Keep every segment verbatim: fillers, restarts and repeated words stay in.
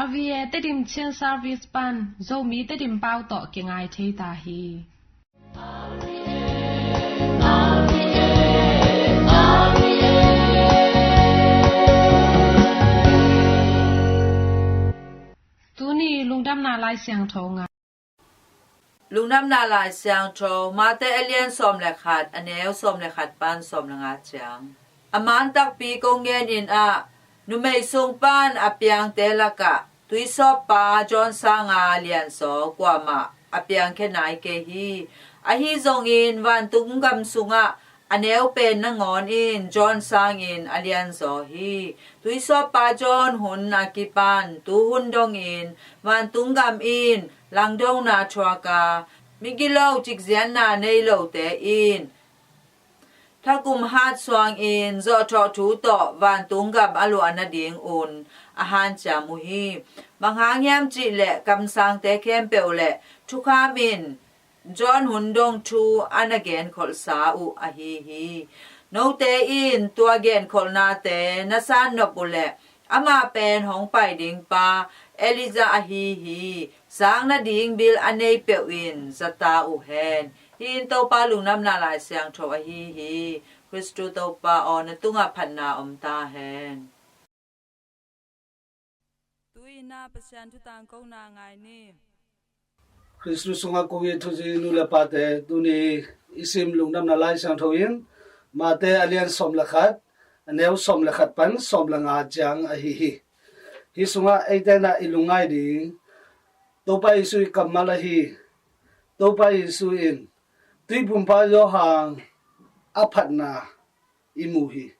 R V A Tedim Chin Service pan Zomi Tedim pau tawh kingai thei ta hi. Tuni lungdamna Lai Siangtho ngai. Lungdamna Lai Siangtho, Mate a lian sawm le khat, a neu sawm le khat pan sawm le nga ciang. A man takpi kong gen in ah, numei sung pan a piangte lakah tuisawppa John sanga lianzaw kuamah a piangkhia nai kei hi. Ahi zongin vantung gam sungah a neu pen nangawn in John sangin a lianzaw hi. Tuisawppa John hun a kipan tuhun dongin vantung gam in langdona thuak a, migilo cikzianna nei lote in thakum hat suangin zawhthawh thu tawh vantung gam a luah nadingun a hanciam uh hi. Bang hang hiam cihleh kamsangte khempeuh le thukham in John hun dong thu a na genkholhsa uh ahi hi. Note in tua genkholhnate na san nop uhleh amah pen hong pai ding pa Elijah ahi hi. Zak nading bil a nei peuh in zata uh hen. Hih in Topa lungdamna Lai Siangtho ahi hi. Khristu Topa aw, na tungah phatna om ta hen. Tu-in ah Pasian thu tangkona ngai ni. Khristu sungah kong it thuzi nu le pate, tuni i sim lungdamna Lai Siangtho in Mate a lian sawm le khat, a neu sawm le khat pan sawm le nga ciang ahi hi. Hih sungah eite in ah i lungngai ding Topa Jesu i kammal ahi, Topa Jesu in Tuiphumpa Johan a phatna i mu hi.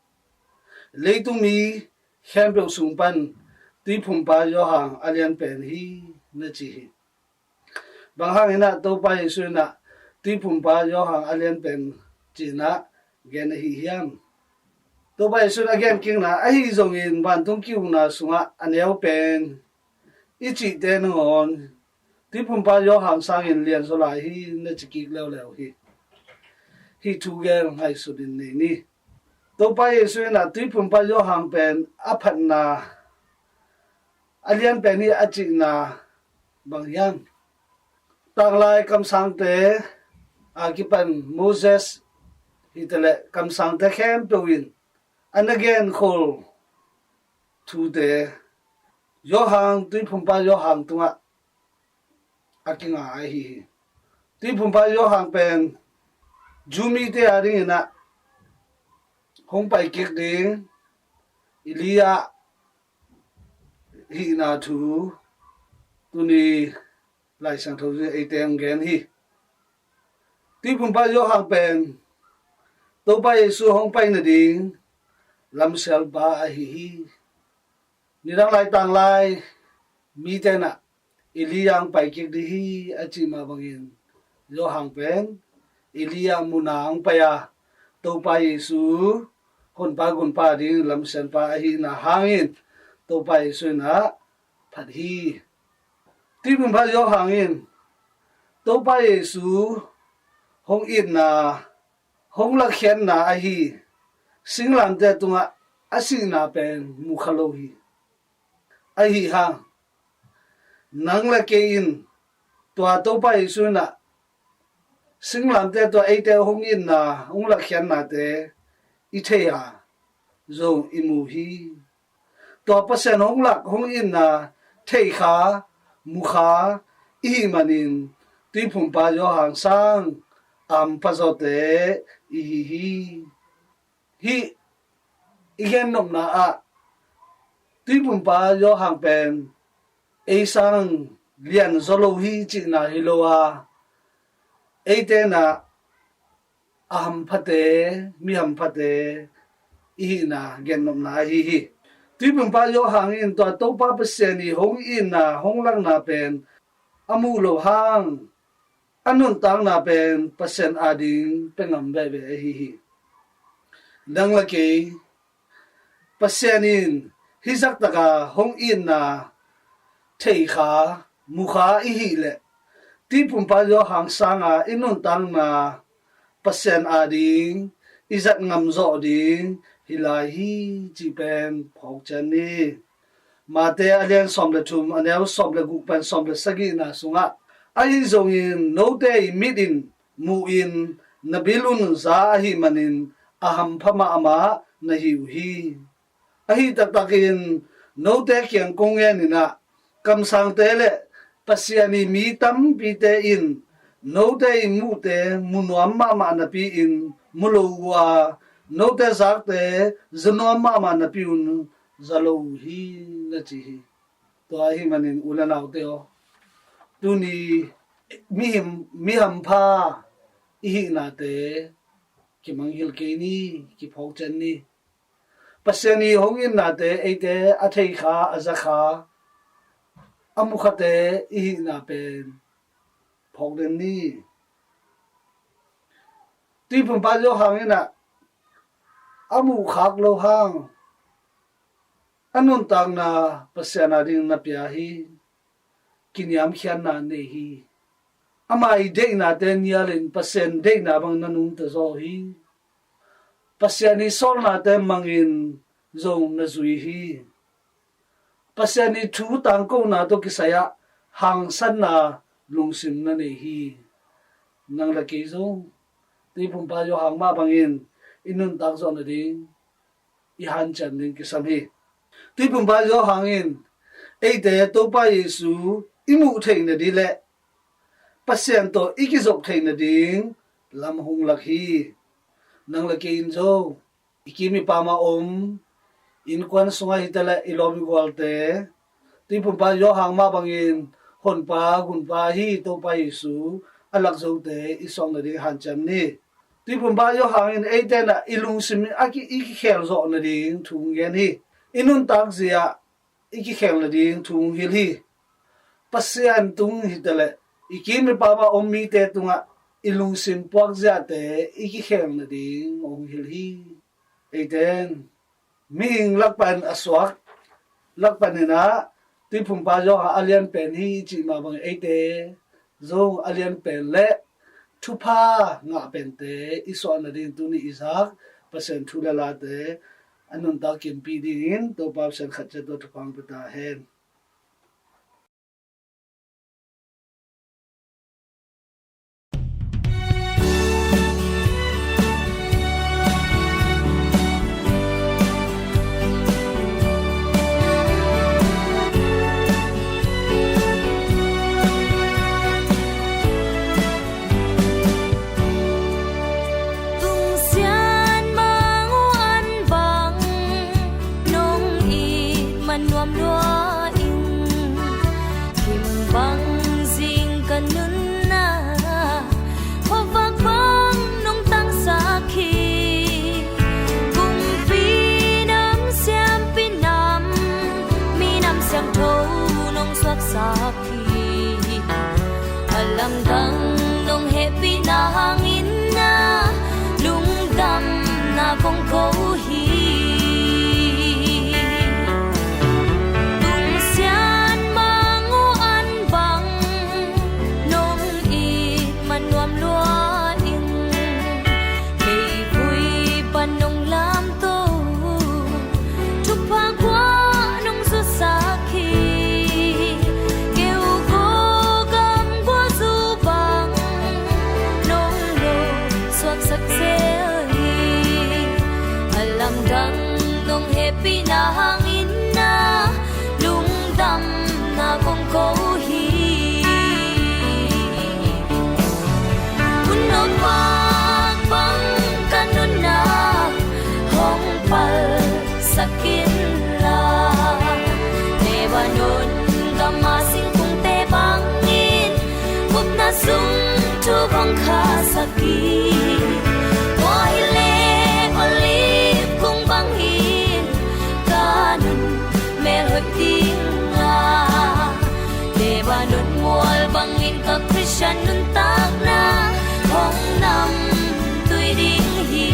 Leitung mi khempeuh sung pan Tuiphumpa Johan a lian pen hi, na ci hi. Bang hangin ah Topa Jesu in ah Tuiphumpa Johan a lian pen ci-in ah gen ahi hiam? Topa Jesu in a gen kikna ahi zongin vantung ki-ukna sungah a neu pen i cihte nangawn Tuiphumpa Johan sangin lianzaw lai hi, na ci kik leuleu hi. Hih thu gel ngaihsut in nei ni. Topa Jesu in ah Tuiphumpa Johan pen a phatna a lian pen hi a cihna bang hiam? Tanglai kamsangte a kipan Moses hi taleh kamsangte khempeuh in a na genkhol thute Johan, Tuiphumpa Johan tungah a kinga ahi hi. Tuiphumpa Johan pen Jew mite a dingin ah hong pai kik ding Elijah hihna thu tuni Lai Siangtho in eite hong gen hi. Tuiphumpa Johan pen Topa Jesu hong pai nading lamsialpa ahi hi. Nidang lai tanglai mite in ah Elijah hong pai kik ding hi a cih mah bangin Johan pen Elijah muna hong pai a, Topa Jesu honpa gunpa ding lamsianpa ahihna hangin Topa Jesu in ah phat hi. Tuiphumpa Johan in Topa Jesu hong itna, hong lakkhiatna ahi singlamteh tungah a sihna pen mu kha lo hi. Ahi hang nang le kei in tua Topa Jesu in ah singlamteh tua eite hong itna, hong lakkhiatnate i thei a, zong i mu hi. Tua Pasian hong lak hong itna thei kha, mu kha i hih manin Tuiphumpa Johan sang a hampha zawte i hi hi. Hih i gennopna ah Tuiphumpa Johan pen ei sang lianzaw lo hi cihna hi lo a, eite in ah a hamphate, mi hamphate i hihna gennopna ahi hi. Tuiphumpa Johan in tua Topa Pasian i hong itna, hong lakna pen a muh loh hang a nuntakna pen Pasian ading pia ngam veve ahi hi. Nang le kei Pasian in hih zahtak a hong itna thei kha, mu kha i hih leh Tuiphumpa Johan sanga i nuntakna Pasian ading i zat ngam zawh ding hi lai hi cih pen phawk ciat ni. Mate a lian sawm le thum, a neu sawm le guk pan sawm le sagihna sungah, ahi zongin note i mit in muhin na bilun za ahih manin a hampha mahmah na hi uh hi. Ahi taktakin note kiang kong ngenin ah, kamsangte le Pasian i mi tampite in note i muhte mu nuam mahmah napi-in mu lo uh a, note zakte za nuam mahmah napi-un za lo uh hi, na ci hi. Tua ahih manin u le naute aw, tuni mihim, mi hampha i hihnate kimanghilh kei ni, kiphawk ciat ni. Pasian i hong itnate eite a thei kha, a za kha, a mu khate i hihna pen phawk den ni. Tuiphumpa Johan in ah a muh khak loh hang a nuntakna Pasian ading na pia hi. Kiniamkhiatna nei hi. Ama i deihnate nialin Pasian deihna bang na nungta zaw hi. Pasian i sawlnate mangin zong na zui hi. Pasian i thu tangkona tawh kisai-ah hangsatna lungsim na nei hi. Nang le kei zong Tuiphumpa Johan mah bangin i nuntak zawh nading i hanciam ding kisam hi. Tuiphumpa Johan in eite Topa Jesu i muh theih nading le Pasian tawh i kizop theih nading lam hong lak hi. Nang le kei in zong i kim i pam a om, innkuan sungah hi taleh i lawm i gualte, Tuiphumpa Johan mah bangin Honpa, Gunpa ahi Topa Jesu a lak zote i suak nading hanciam ni. Tuiphumpa Johan in eite in ah i lungsim a ki, i kikhel zawh nading thu hong gen hi. I nuntak zia i kikhel nading thu hong hilh hi. Pasian tung hi taleh i kim i pam a om mite tungah i lungsim puak ziate i kikhel nading hong hilh hi. Eite in mihing lak pan a suak lak panin ah Tuiphumpa Johan a lian pen hi i cih mah bang eite zong a lian pen le thupha ngah pente i suah nading tuni i zak Pasian thu le late a nuntak kimpih dingin Topa Pasian khat ciat tawh thupha hong pia ta hen. Tung sian mang uh an bang nong it man nuam lua ing. Kim bang zing ka nunna, khuavak bang nong tangsak hi. Kumpi nam, siampi nam, minam siangtho nong suaksak hi. A lamdang nong hehpihna hangin na lungdamna kong ko hi. Tung sian mang uh an bang nong it man nuam lua ing. Meivui pan nong lamto, thupha kua nong zusak hi. Keu ko gam gua zu bang nong lo suaksak zel hi. A lamdang nong hehpihna hangin na lungdamna kong ko hi. Hun nopmak bang ka nunna hong palsak inla, Lebanon gama singkungte bangin upna sung thu kong khahsak hi. Tua hileh olive kung bangin ka nun melhoih ding a, Lebanon mual bangin ka Khristian nuntakna hong namtui ding hi.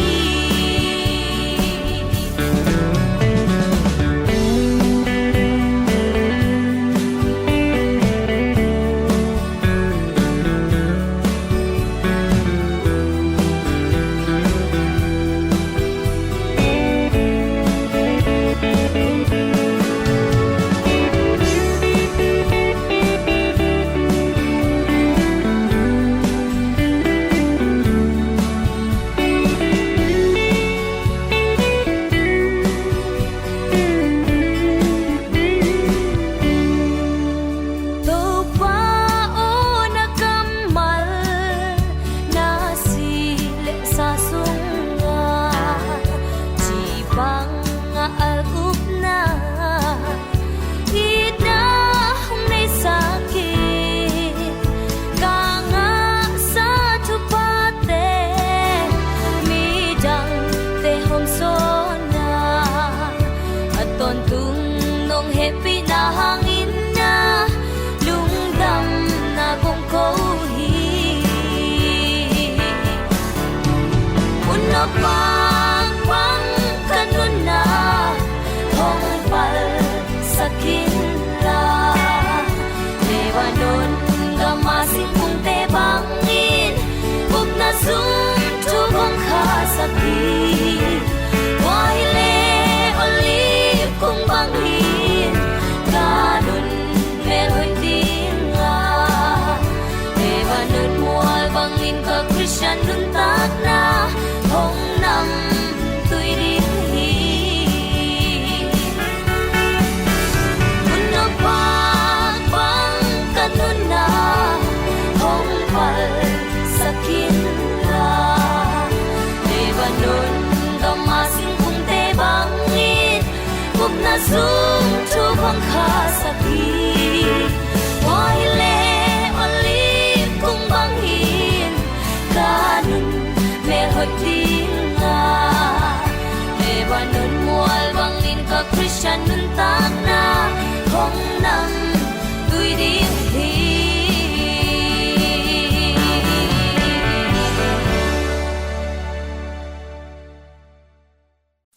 Bang bang ka nunna hong palsak inla, Lebanon gama singkungte bangin gupna zung thu hong khasak hi. Tua hileh olive kung bangin ka nun melhoih dinga, Lebanon mual bangin ka Khristian nuntakna hong namtui ding hi. Hun nopang bang ka nunna hong palsak inla, Lebanon gama singkungte bangin gupna zung thu hong khasak hi. Tua hileh olive kung bangin ka nun melhoih dinga, Lebanon mual bangin ka Khristian nuntakna hong namtui ding hi.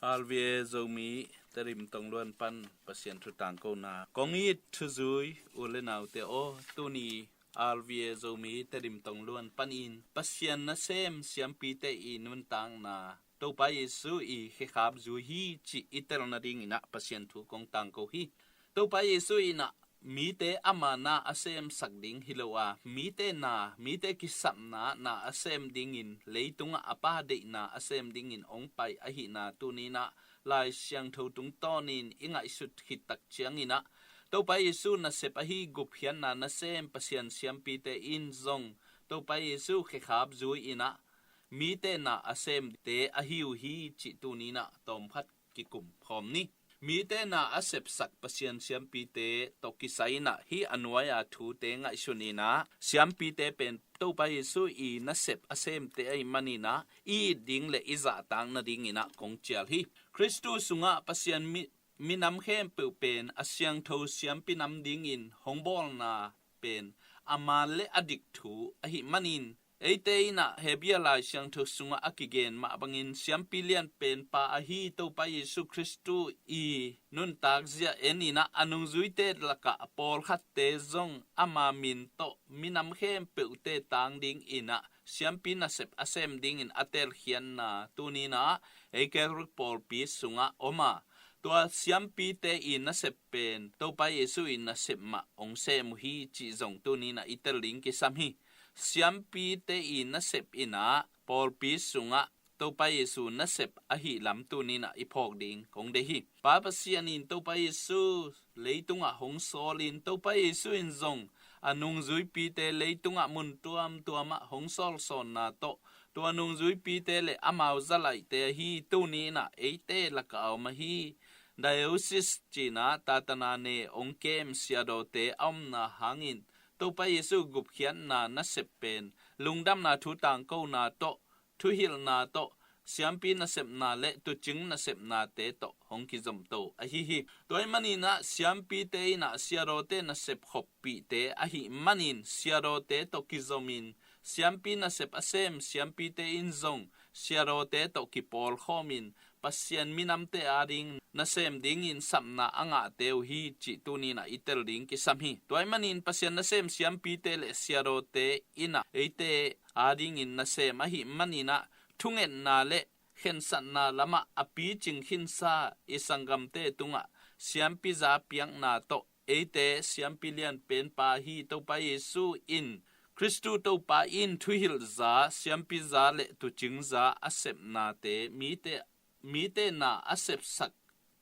RVA Zomi Tedim Tongluan pan Pasian thu tangkona kong it thuzui u le naute aw, tuni RVA Zomi Tedim Tongluan panin Pasian nasem siampite i nuntakna Topa Jesu i khekhap zui hi cih i tel nadingin ah Pasian thu kong tangko hi. Topa Jesu in ah mite ama na a semsak ding hi lo a, mite na, mite kisapna na a sem dingin, leitungah a Pa deihna a sem dingin hong pai ahihna tuni in ah Lai Siangtho tungtawnin i ngaihsut khit tak ciangin ah Topa Jesu nasep ahi gupkhiatna nasem Pasian siampite in zong Topa Jesu khekhap zui in ah mite na a semte ahi uh hi cih tuni in ah tawmkhat kikum khawm ni. Mite na a sepsak Pasian siampite tawh kisai in ah hih a nuai-a thute ngaihsun in ah siampite pen Topa Jesu i nasep a semte ahih manin ah i it ding le i zahtak nadingin ah kong cial hi. Khristu sungah Pasian mi, minam khempeuh pen a siangtho siampi nam dingin hong bawlna pen a man le a dik thu ahih manin, eite in ah Hebrew Lai Siangtho sungah a kigen mah bangin siampi lianpenpa ahi Topa Jesu Khristu i nuntakzia en in ah a nungzuite lakah pawlkhatte zong ama min tawh minam khempeuhte tang dingin ah siampi nasep a sem dingin a telkhiatna tuni in ah ei Catholic pawlpi sungah om a, tua siampite i nasep pen Topa Jesu i nasep mah hong sem uh hi cih zong tuni in ah i tel ding kisam hi. Siampite i nasep in ah pawlpi sungah Topa Jesu nasep ahih lam tuni in ah i phawk ding kong deih hi. Pa Pasian in Topa Jesu leitungah hong sawlin Topa Jesu in zong a nungzuipite leitungah mun tuamtuamah hong sawlsawnna tawh tua nungzuipite le amau zalaihte ahi tuni in ah eite lakah a om ahi diocese cih in ah tatana ne hong kem siadawte a omna hangin Topa Jesu gupkhiatna nasep pen lungdamna thu tangkona tawh, thuhilhna tawh, siampi nasepna le tuucing nasepnate tawh hong kizomto ahi hi. Tua ahih manin ah siampite in ah siadawte nasep khoppihte ahih manin siadawte tawh kizomin siampi nasep a sem siampite in zong siadawte tawh kipawlkhawmin Pasian minamte ading nasem dingin sapna a ngahte uh hi cih tuni in ah i tel ding kisam hi. Tua ahih manin Pasian nasem siampite le siadawte in ah eite adingin nasem ahih manin ah thungetna le khensatna lamah a picing khinsa i sanggamte tungah siampi za piakna tawh eite siampi lianpenpa hi Topa Jesu in Khristu Topa in thuhilh za, siampi za le tuucing za a sepnate mite, mite na a sepsak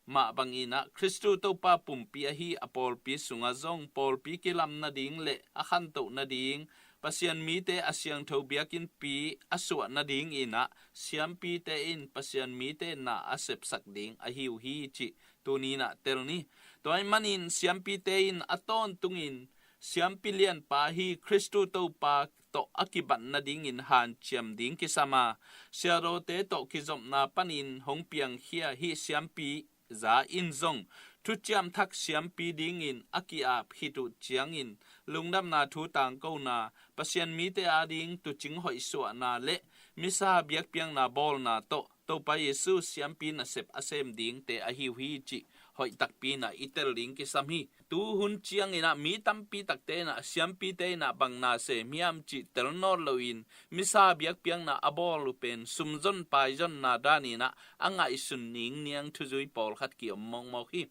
mah bangin ah Khristu Topa pumpi ahi a pawlpi sungah zong pawlpi kilam nading le a khantoh nading Pasian mite a siangtho biakinnpi a suah nadingin ah siampite in Pasian mite na a sepsak ding ahi uh hi cih tuni in ah tel ni. Tua ahih manin siampite in a tawntungin siampi lianpa hi Khristu Topa tawh a kibat nadingin hanciam ding kisam a, siadawte tawh kizopna panin hong piangkhia hih siampi za in zong thuciam thak siampi dingin a ki-ap khit uh ciangin lungdamna thu tangkona, Pasian mite ading tuucing hoihsuahna le misa biakpiakna bawlna tawh Topa Jesu siampi nasep a sem dingte ahi uh hi cih hoih takpi in ah i tel ding kisam hi. Tu hun ciangin ah mi tampi takte in ah siampite in ah bang na sem hiam cih tel nawn loin misa biakpiakna a bawl uh pen sumzon paizonna dan in ah a ngaihsun ningniang thuzui pawlkhat ki-om mawkmawk hi.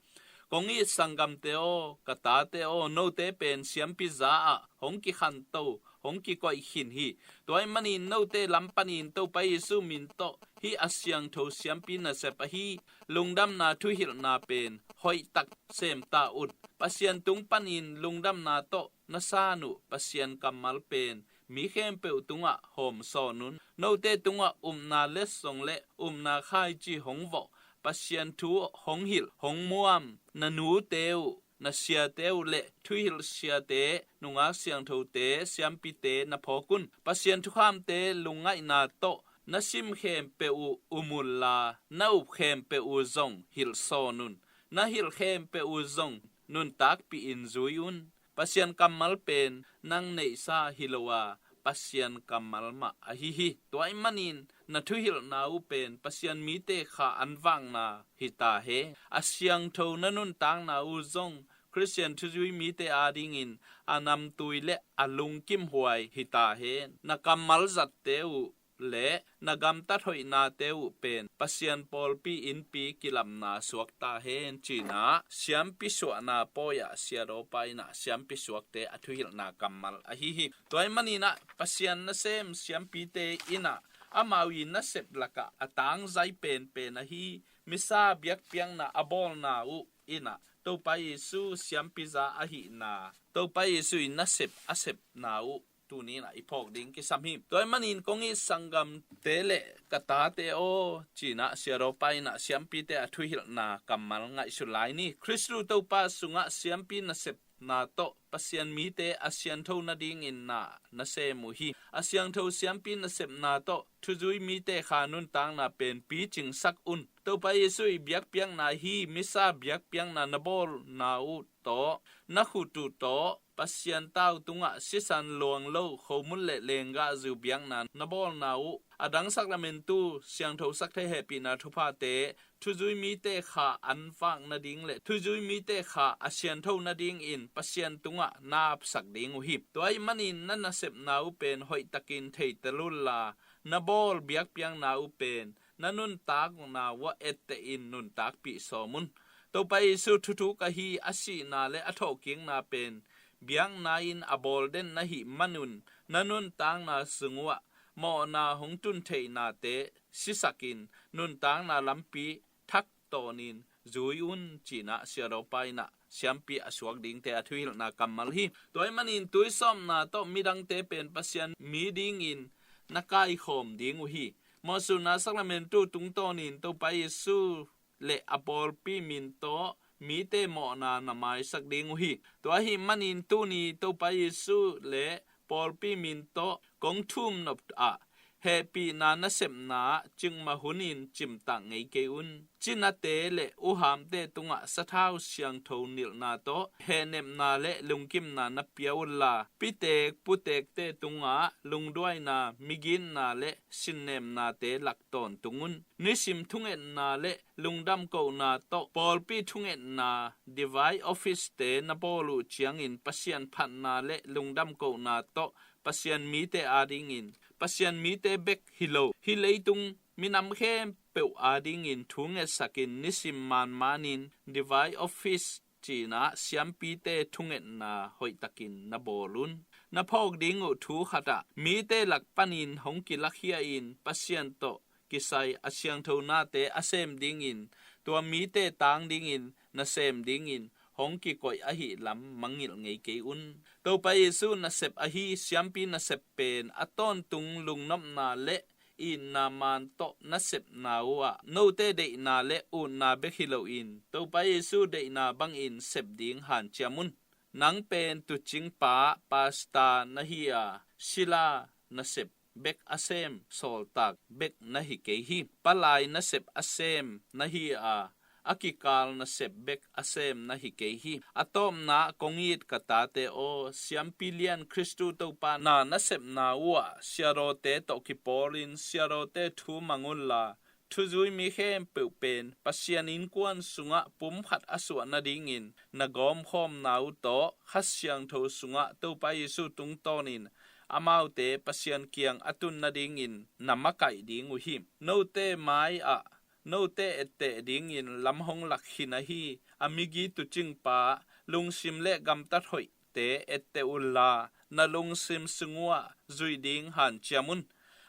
Kong it sanggamte aw, ka tate aw, note pen siampi za ah hong kikhanto, hong kikoih khin hi. Tua ahih manin note lam panin Topa Jesu min tawh hih a siangtho siampi nasep ahi lungdamna thuhilhna pen hoihtak sem ta un. Pasian tung panin lungdamna tawh na san uh Pasian kammal pen mi khempeuh tungah hawmsawn un. Note tungah upna letsong le upna khaici hong vawh, Pasian thu hong hilh, hong muam, na nute uh, na siate uh le thuhilh siate, nungak siangthote, siampite na phawk un. Pasian thukhamte lungngaihna tawh na sim khempeuh uh um unla, na up khempeuh uh zong hilhsawn un. Na hilh khempeuh uh zong nuntakpih in zui un. Pasian kammal pen nang neihsa hi lo a, Pasian kammal mah ahi hi. Tua ahih manin na thuhilhna uh pen Pasian mite kha an vakna hi ta hen. A siangtho na nuntakna uh zong Khristian thuzui mite adingin a namtui le a lungkimhuai hi ta hen. Na kammal zatte uh le na gamtat hoihnate uh pen Pasian pawlpi innpi kilapna suak ta hen, ci-in ah siampi suahna pawi ah siadaw pa in ah siampi suakte a thuhilhna kammal ahi hi. Tua ahih manin ah Pasian nasem siampite in ah amau i nasep lakah a tangzai penpen ahi misa biakpiakna a bawlna uh in ah Topa Jesu siampi za ahihna, Topa Jesu i nasep a sepna uh tuni in ah i phawk ding kisam hi. Tua ahih manin kong it sanggamte le ka tate aw, ci-in ah siadaw pa in ah siampite a thuhilhna kammal ngaihsun lai ni. Khristu Topa sungah siampi nasepna tawh Pasian mite a siangtho nadingin na na sem uh hi. A siangtho siampi nasepna tawh thuzui mite kha nuntakna pen picingsak un. Topa Jesu i biakpiakna hi misa biakpiakna na bawlna uh tawh, na khut uh tawh, Pasian tau tungah sisan luang lo, khomun le lenggahzu biakna na bawlna uh, a dang sakramentu, siangthosak thei hehpihna thuphate, thuzui mite kha an vak nading le thuzui mite kha a siangtho nadingin Pasian tungah na apsak ding uh hi. Tua ahih manin na nasepna uh pen hoihtakin theitel unla, na bawl biakpiakna uh pen na nuntakna uah ettehin nuntakpih sawm un. Topa Jesu thuthuk ahi a sihna le a thawhkikna pen biakna in a bawl den na hih manun na nuntakna sung uah mawhna hong tun theihnate sisakin nuntakna lampi thak tawnin zui un, ci-in ah siadaw pa in ah siampi a suak dingte a thuhilhna kammal hi. Tua ahih manin tuisawpna tawh midangte pen Pasian mi dingin na kaikhawm ding uh hi. Mawhsutna sakramentu tungtawnin Topa Jesu le a pawlpi min tawh mite mawhna na maisak ding uh hi. Tua ahih manin tuni Topa Jesu le pawlpi min tawh kong thum nop ah hehpihna nasepna ah cikmah hunin cimtak ngei kei un. Cinate le uhamte tungah sathau siangtho nilhna tawh hehnepna le lungkimna na pia unla, pitek putekte tungah lungduaina, migitna le sinnepnate lak tawntung un. Nisim thungetna le lungdam kohna tawh pawlpi thungetna, divine office-te na bawl uh ciangin Pasian phatna le lungdam kohna tawh Pasian mite adingin, Pasian mite bek hi lo, hih leitung minam khempeuh adingin thungetsakin nisim manmanin divine office, ci-in ah siampite thungetna hoihtakin na bawl un. Na phawk ding uh thu khatah mite lak panin hong kilakhia-in Pasian tawh kisai a siangtho nate a sem dingin, tua mite tang dingin, na sem dingin hong kikoih ahih lam mangngilh ngei kei un. Topa Jesu nasep ahi siampi nasep pen a tawntung lungnopna le itna man tawh nasepna uh ah note deihna le utna bek hi loin Topa Jesu deihna bangin sep ding hanciam un. Nang pen tuucing pa, pasta na hi a, sila nasep bek a sem, sawltak bek na hi kei hi. Palai nasep a sem na hi a, a kikal nasep bek a sem na hi kei hi. A tawpna ah kong it ka tate aw, siampi lian Khristu Topa na nasepna uh ah siadawte tawh kipawlin siadawte thu mang unla, thuzui mi khempeuh pen Pasian innkuan sungah pum khat a suah nadingin na gawmkhawmna uh tawh Kha Siangtho sungah Topa Jesu tungtawnin amaute Pasian kiang a tun nadingin na makaih ding uh hi. Note mai-ah note etteh dingin lam hong lak khin ahi a migi tuucingpa, lungsim le gamtat hoihte etteh unla, na lungsim sung uhah zuih ding hanciam un.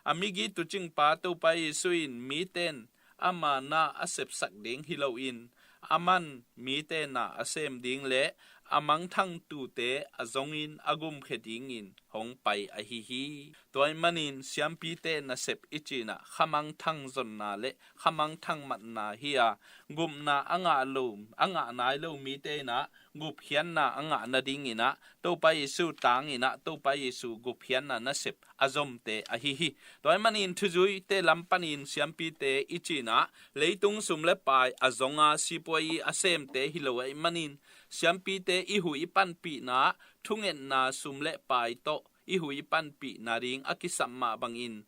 A migi tuucingpa Topa Jesu in mite in ama na a sepsak ding hi loin, aman mite na a sem ding le a mangthang tuute a zongin a gumkhia dingin hong pai ahi hi. Tua ahih manin siampite nasep i cih in ah khamangthang zonna le khamangthang matna hi a, gupna a ngah lo, a ngah nai lo mite in ah gupkhiatna a ngah nadingin ah Topa Jesu tangin ah Topa Jesu gupkhiatna nasep a zomte ahi hi. Tua ahih manin thuzuite lam panin siampite i cih in ah leitung sum le pai a zonga sipuai a semte hi lo ahih manin siampite i huh i panpihna ah thungetna sum le pai tawh i huh i panpih nading a kisam mah bangin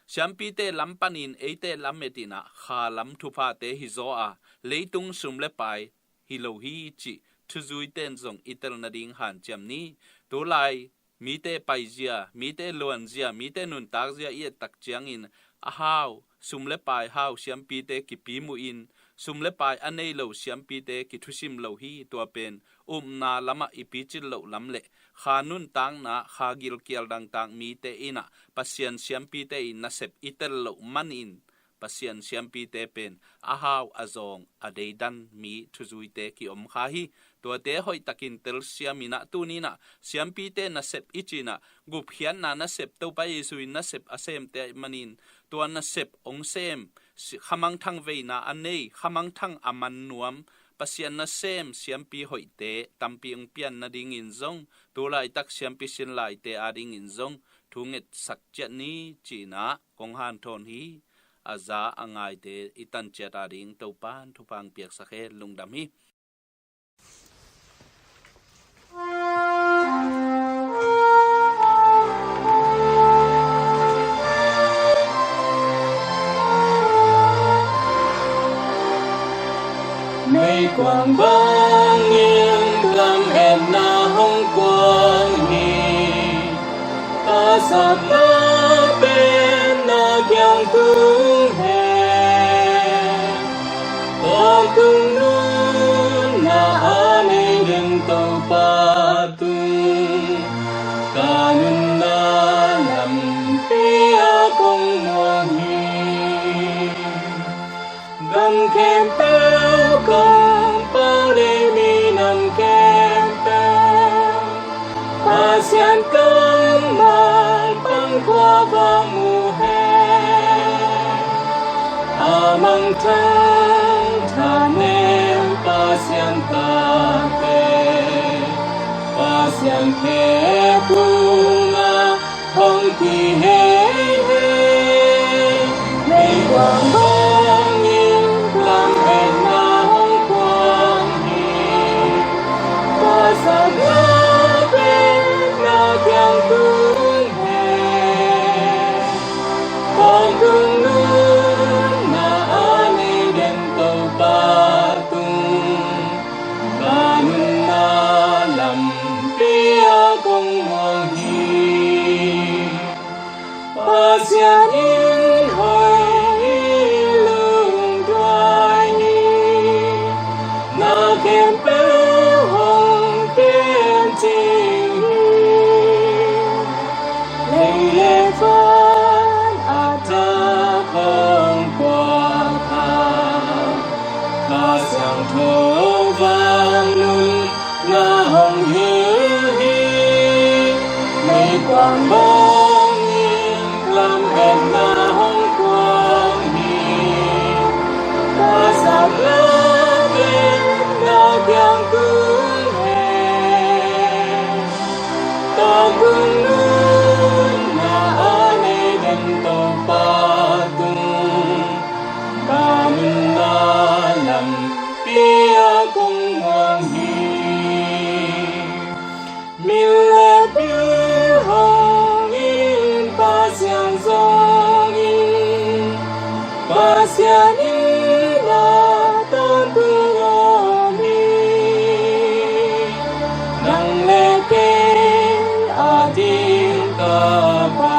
siampite lam panin eite lamet in ah kha lam thuphate hi zaw a, leitung sum le pai hi lo hi cih thuzuite in zong i tel nading hanciam ni. Tulai mite paizia, mite luanzia, mite nuntakzia i et tak ciangin a hau, sum le pai hau siampite kipimuhin, sum le pai a nei lo siampite kithusim lo hi. Tua pen upna lamah i picin loh lam le kha nuntakna, kha gilkial dangtak mite in ah Pasian siampite i nasep i tel loh manin Pasian siampite pen a hau, a zawng, a deidan mi thuzuite kiom kha hi. Tuate hoihtakin telsiam in ah tuni in ah siampite nasep i cih in ah gupkhiatna nasep, Topa Jesu in nasep a semte ahih manin tua nasep hong sem, si-, khamangthang veina a nei, khamangthang a man nuam, Pasian nasem siampi hoihte tampi hong pian nadingin zong, tulaitak siampi sin laite adingin zong thungetsak ciat ni cih in ah kong hanthawn hi. A za a ngaite i tan ciat ading Topa'n thupha hong piaksak hen. Lungdam hi. Meikuang bangin lametna hong kuang hi. Ka sapna pen na kiang tung hen. Tawntung nunna a nei den Topa tung, ka nunna lampi ah kong muang hi. Gam khempeuh kong pau le minam khempeuh, Pasian kammal pan khua va mu hen. A mangthang thanem Pasian tate, Pasian khekung ah hong kihei hen. Meikuang bangin lametna hong kuang hi. Ka sapna pen na kiang tung hen. Tawntung nunna a nei den Topa tung, ka nunna lampi ah kong muang hi. Pasian in hoih hi, lungduai hi. Na khempeuh hong kencing hi. Lei le van a thak hong puak a, Kha Siangtho vangliatna hong hilh hi. Meikuang bangin lametna hong kuang hi. Ka sapna pen na kiang tung hen. Tawntung nunna a nei den Topa tung, ka nunna lam Pasian in a tawntung om hi. Nang le kei ading tapa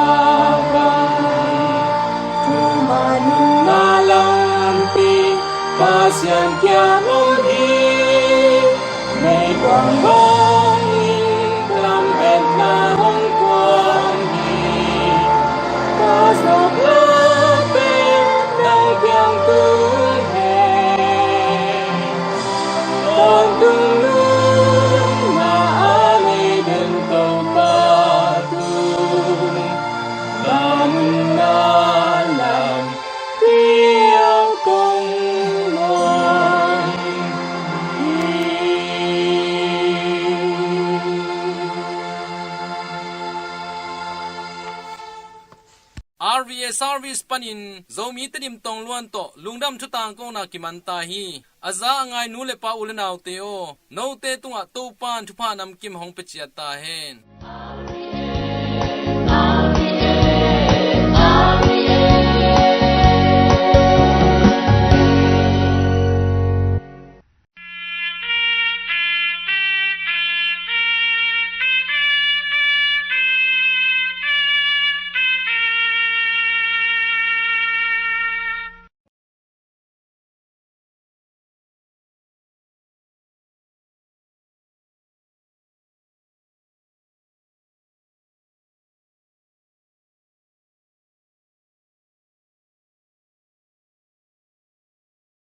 bang hi. Thuman nunna lampi Pasian kiang om hi. Meikuang bang hi, lametna hong kuang hi. Ka zawk la pen nang kiang tung hi. Tawntung nunna a nei den Topa tung, na nunna lam piak kong muang hi. R V A service panin Zomi Tedim tongluan tawh lungdam thutang kona kiman ta hi. A za a ngai nu le pa u le naute aw, note tungah Topan thupha namkim hong pia ciat ta hen.